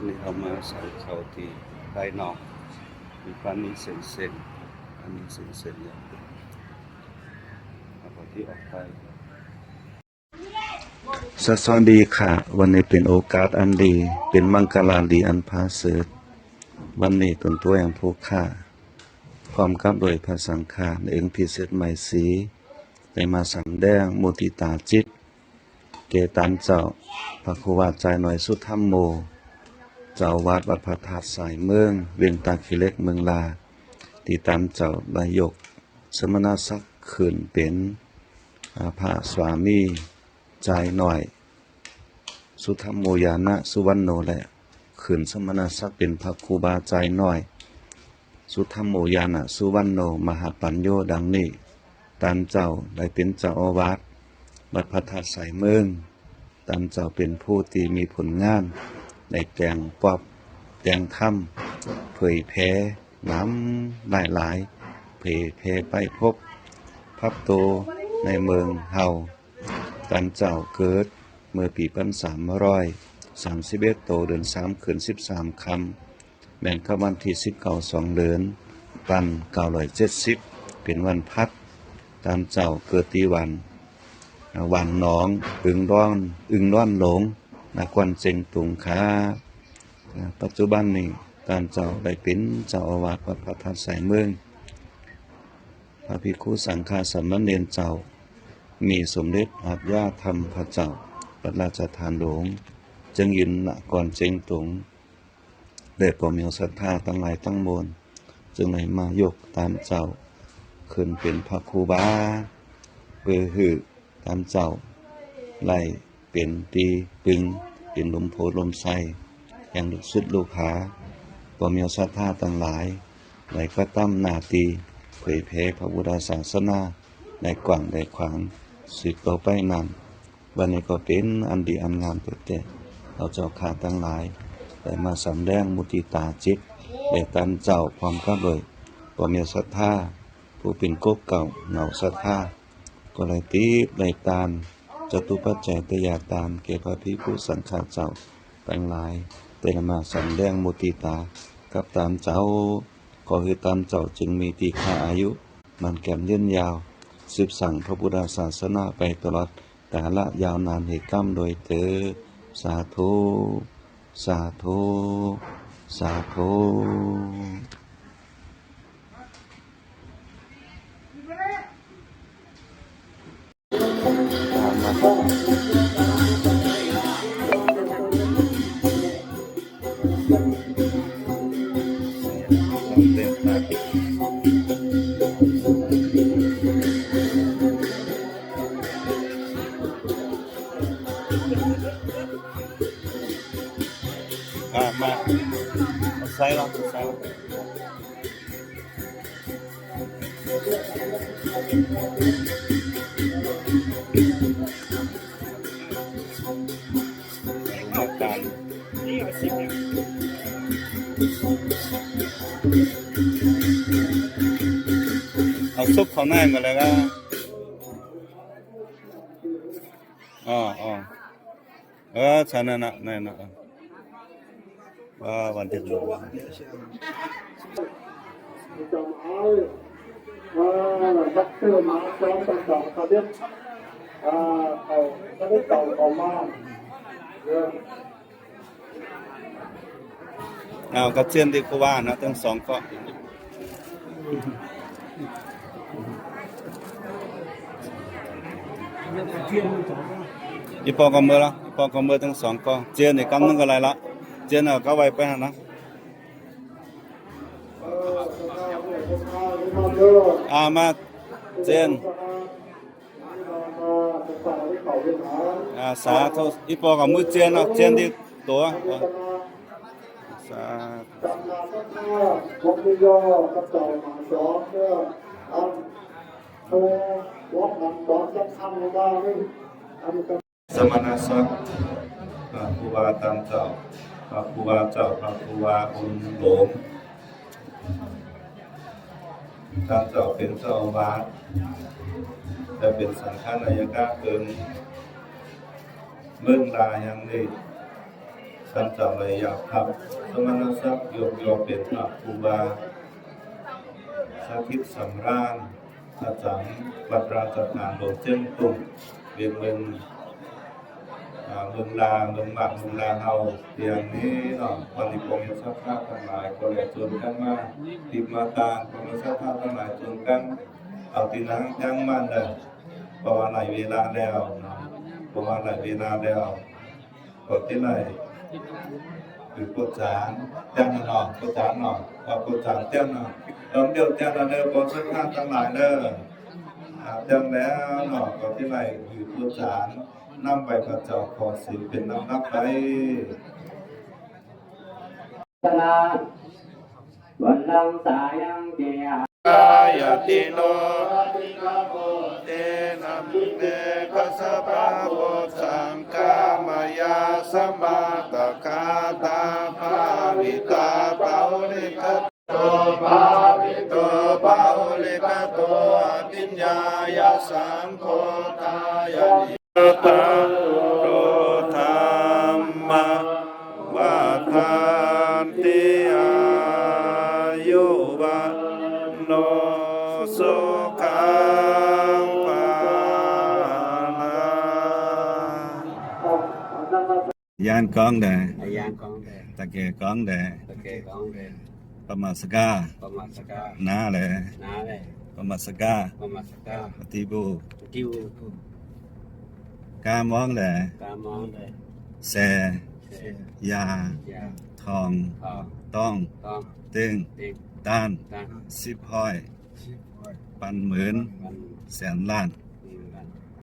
ນີ້ເຮົາມາໃສ່ເຂົ້າທີ່ໃຕ້ນອກ ມີປານີເຊັນໆ ປານີເຊັນໆ ຢ່າງເປັນ ເອົາໄປທີ່ອອກໄປ. ສະສະດີຄ່ະ, ວັນນີ້ເປັນໂອກາດອັນດີ, ເປັນມັງກະລາດີອັນປະເສີດ. ວັນນີ້ຕົນຕົວຢ່າງຜູ້ຂ້າ ພ້ອມກັບດ້ວຍພະສັງຄາ ໃນອົງພິເສດໄມສີ ໄດ້ມາສຳແດງມຸທິຕາຈິດ ແກ່ຕານເຈົ້າພະຄູບາຈາຍນ້ອຍສຸທັມໂມ ເຈົ້າອາວາດວັດພະທາດສາຍເມືອງ ວຽງຕາຂີ້ເຫຼັກ ເມືອງລາ ທີ່ຕານເຈົ້າໄດ້ຍົກສະມະນະສັກຂຶ້ນເປັນ ອາ ພະສວາມີຈາຍນ້ອຍ ສຸທັມໂມຍານະສຸວັນໂນ ແລະ ຂຶ້ນສະມະນະສັກເປັນພະຄູບາຈາຍນ້ອຍ ສຸທັມໂມຍານະສຸວັນໂນ ມະຫາປັນໂຍ ດັ່ງນີ້. ທ່ານເຈົ້າໄດ້ເປັນເຈົ້າອາວາດວັດພະທາດສາຍເມືອງ. ທ່ານເຈົ້າເປັນຜູ້ທີ່ມີຜົນງານ ໄດ້ແຕ່ງປອບແຕ່ງຄຳ ເຜີຍແຜ່ນຳຫຼາຍໆ ເຜີຍແຜ່ໄປພົບພັບໂຕໃນເມືອງເຮົາ. ທ່ານເຈົ້າເກີດເມື່ອປີພັນສາມຮ້ອຍສາມສິບເອັດ ໂຕເດືອນສາມ ຂຶ້ນສິບສາມຄ່ຳ ແມ່ນກັບວັນທີສິບເກົ້າ ສອງເດືອນ ປັນເກົ້າຮ້ອຍເຈັດສິບ ເປັນວັນພັດ. ທ່ານເຈົ້າເກີດທີ່ວັນ ວັນໜອງອຶງດອນ ອຶງດອນຫຼົງ ນະຄອນເຊງຕຸງຄ່ະ. ປັດຈຸບັນນີ້ ທ່ານເຈົ້າໄດ້ເປັນເຈົ້າອາວາດວັດພະທາດສາຍເມືອງ. ພະພິກຂຸສັງຄະສາມະເນນເຈົ້າ ມີສົມເດັດອາດຍາທຳພະເຈົ້າ ວັດລາຊະທານຫຼວງ ເຈິງຢືນນະຄອນເຊງຕຸງ ແລະ ພໍ່ແມ່ສັດທາທັງຫຼາຍທັງມວນ ຈຶ່ງໄດ້ມາຍົກທ່ານເຈົ້າຂຶ້ນເປັນພະຄູບາ ເພື່ອໃຫ້ທ່ານເຈົ້າໄດ້ເປັນທີ່ປຶງ ເປັນລົມໂພລົມໄຊແຫ່ງລູກສິດລູກຫາ ພໍ່ແມ່ສັດທາທັງຫຼາຍ ໄດ້ກະທຳໜ້າທີ່ເຜີຍແຜ່ພະພຸດທະສາສະໜາ ໄດ້ກວ້າງໄດ້ຂວາງສືບຕໍ່ໄປນັ້ນ. ບັດນີ້ກໍເປັນອັນດີອັນງາມແທ້ໆ ເຮົາເຈົ້າຂ້າທັງຫຼາຍໄດ້ມາສຳແດງມຸທິຕາຈິດ ແດ່ທ່ານເຈົ້າ ພ້ອມກັບດ້ວຍພໍ່ແມ່ສັດທາ ຜູ້ເປັນກົກເກົ່າເຫງົາສັດທາ ກໍໄດ້ຕິບໄດ້ທານ ຈະຕຸປັດໄຈທະຍາທານ ແກ່ພະພິກຂຸສັງຄະເຈົ້າທັງຫຼາຍ ໄດ້ມາສຳແດງມຸທິຕາກັບທ່ານເຈົ້າ. ຂໍໃຫ້ທ່ານເຈົ້າຈົ່ງມີຕີຄາອາຍຸໝັ້ນແກ່ນຍືນຍາວ ສືບສ້າງພະພຸດທະສາສະໜາໄປຕະຫຼອດກາລະຍາວນານໃຫ້ກ້ຳດ້ວຍເທີ້ນ. ສາທຸ ສາທຸ ສາທຸ. ອ່າ ມາ ໃສ່ລະ ໃສ່ລະ. ເອົາສົບເຂົ້າໃນມາແລ້ວກະ ອໍ ອໍ ເອີ ຊັ້ນນັ້ນນະ ນັ້ນນະ ເອີ ວ່າວັນທີ ປະຈຳອ້າຍ ເອີ ດັອກເຕີມາຈອນ ປະຈຳສະເດັດ ເອີ ເຂົ້າ ສະເດັດເຂົ້າ ເຂົ້າມາເດີ. ເອົາ ກະເຊີນທີ່ຄູບາເນາະ ທັງສອງເກາະ. ອີ່ພໍ່ກະເມືອລະ ອີ່ພໍ່ກະເມືອທັງສອງເກາະ. ເຈີນອີກກຳໜຶ່ງກະໄດ້ລະ ເຈີນເອົາກະໄວ້ໄປຫັ້ນນະ. ອ່າ ມາ ເຈີນ. ອ່າ ສາທຸ. ອີ່ພໍ່ກະມືເຈີນເນາະ ເຈີນທີ່ຕົວ. ສາທຸ. ສະມະນະສັກ ພະຄູບາທ່ານເຈົ້າ ພະຄູບາເຈົ້າ ພະຄູບາອົງຫຼວງ. ທ່ານເຈົ້າເປັນເຈົ້າອາວາດ ແລະ ເປັນສັງຄະນາຍະກະເພິ່ນ ເມືອງລາແຫ່ງນີ້ ທ່ານເຈົ້າໄດ້ຢາກຮັບສະມະນະສັກ ຍົກຍໍເປັນພະຄູບາ ສະຖິດສຳຣານ ປະຈຳວັດວາສະຖານຫຼວງຈຽງຕຸງ ເວຍເມືອງ ອາ ເມືອງລາ ເມືອງໝາກ ເມືອງລາເຮົາ ຢ່າງນີ້ເນາະ. ວັນນີ້ພໍ່ແມ່ສັດທາທັງຫຼາຍກໍໄດ້ຊົນກັນມາຕິດມາຕານ ພໍ່ແມ່ສັດທາທັງຫຼາຍຊົນກັນເອົາທີ່ນັ່ງຈັງມັນເດີ ເພາະວ່າຫຼາຍເວລາແລ້ວເນາະ ເພາະວ່າຫຼາຍເວລາແລ້ວ ກໍທີ່ໄດ້ຄືໂພດສານຈັງເນາະ ໂພດສານເນາະ ວ່າໂພດສານຈັງເນາະ ເອີ ດຽວຈັງເດີ ພໍ່ແມ່ສັດທາທັງຫຼາຍເດີ ອາ ຈັງແລ້ວເນາະ ກໍທີ່ໄດ້ຄືໂພດສານ ນຳໄຫວ້ພະເຈົ້າຂໍສິນເປັນລຳດັບໄປ. ສະນາ ວັນລັງສາຍັງເກ ກາຍະຕິໂນ ເຕນະເມ ຄັດສະປະໂພດສັງຄາມະຍາສະມາຕະຄາຕາ ພາວິຕາ ປະໂອລິກະໂຕ ພາວິໂຕ ປະໂອລິກະໂຕ ອະພິນຍາຍະສັງໂຄ ທາຍະນິ ຕາໂຕທຳມະວັດທັນຕິ ອາຍຸວັນໂນ ສຸຂັງພະລັງ. ຢ້ານກ້ອງແດ່ ອາ ຢ້ານກ້ອງແດ່ ຕະແກກ້ອງແດ່ ຕະແກກ້ອງແດ່ ປະມາສະກາ ປະມາສະກາ ນາແຫຼ ນາແຫຼ ປະມາສະກາ ປະມາສະກາ ປະຕິບູ ປະຕິບູ ກາມອງແຫຼ ກາມອງແຫຼ ແຊ ແຊ ຢາ ຢາ ທອງ ທອງ ຕ້ອງ ຕ້ອງ ຕຶງ ຕຶງ ຕານ ຕານ ສິບຮ້ອຍ ສິບຮ້ອຍ ປັນໝື່ນ ປັນ ແສນລ້ານ